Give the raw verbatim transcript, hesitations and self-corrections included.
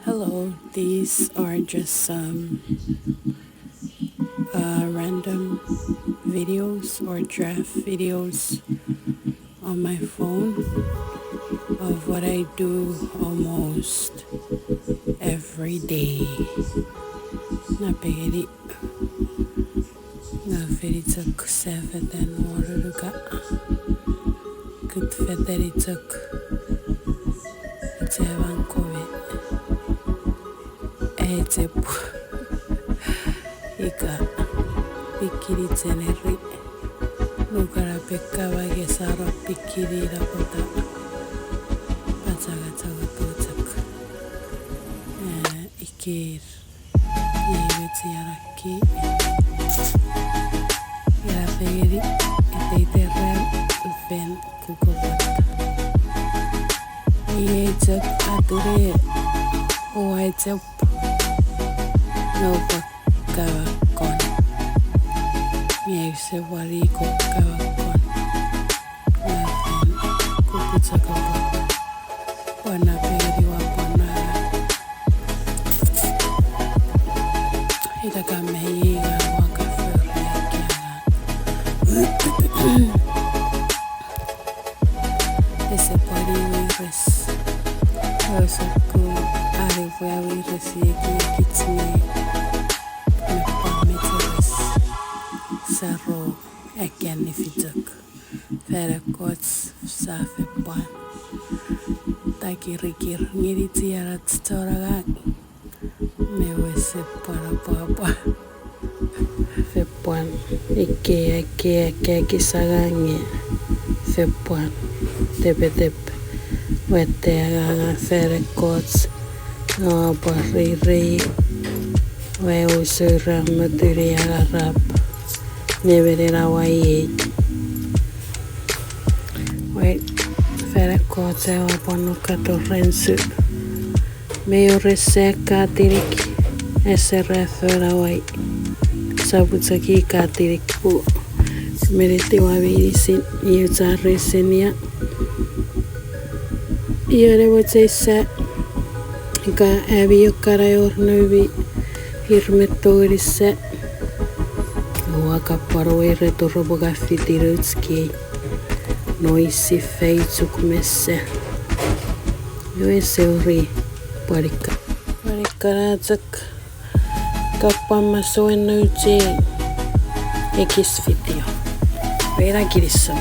Hello, these are just some uh, random videos or draft videos on my phone of what I do almost every day. Napengeni. Nga feni chok sefetan wonunuka. Kut feteni chok. Ichewan kome. Echep. Ika. Pikini cheneri. Nukara pekka wage saro pikini napota. Pachanga changa pochok. Eh, iker. Iei me chiaraki. Ina fengeni, iteiten ran fen kukuput. Iei chok atune uwai chep. No pakawa kon. Iei se wari ko kawa kon. Ina fen kukuchakapa. Pwan napengeni ua pwan na. Ita ka mei nga ua ka fori ekiana. Ese pwari weires. Oso ku are pwe weires eki kitsni. Me pwan mecheres. Saro ekian nifichok. Fan ekkoch sa fepwan. Takirikir ngeni chienach chon angang. Me wese pwan apwapwa. Fepwan. Ikkei, ikkei, ekkei kis angang nge. Fepwan. Tepetep. Wete anganga fan ekkoch. Nga pwan reirei. Wai usun ran motuni angarap. Nemenin awai ei. Wai, fan ekkoch ewa pwan nukato rensu. Me ore se katinik, ese ra fona wai. Sapuchaki katinik pu. Miniti wa meinisin, iu cha resin ia. Ion e mochen sa, ika ami io kana wor noumi, ir mi tongeni sa. Ua kapwan weire toropwe ka fiti nouch kei. Noisi feichuk me sa. Iwe sori pwan ikka. Pwan ikkana chok. Kapwan masouen nouch ei ekis video. Weina kinisou.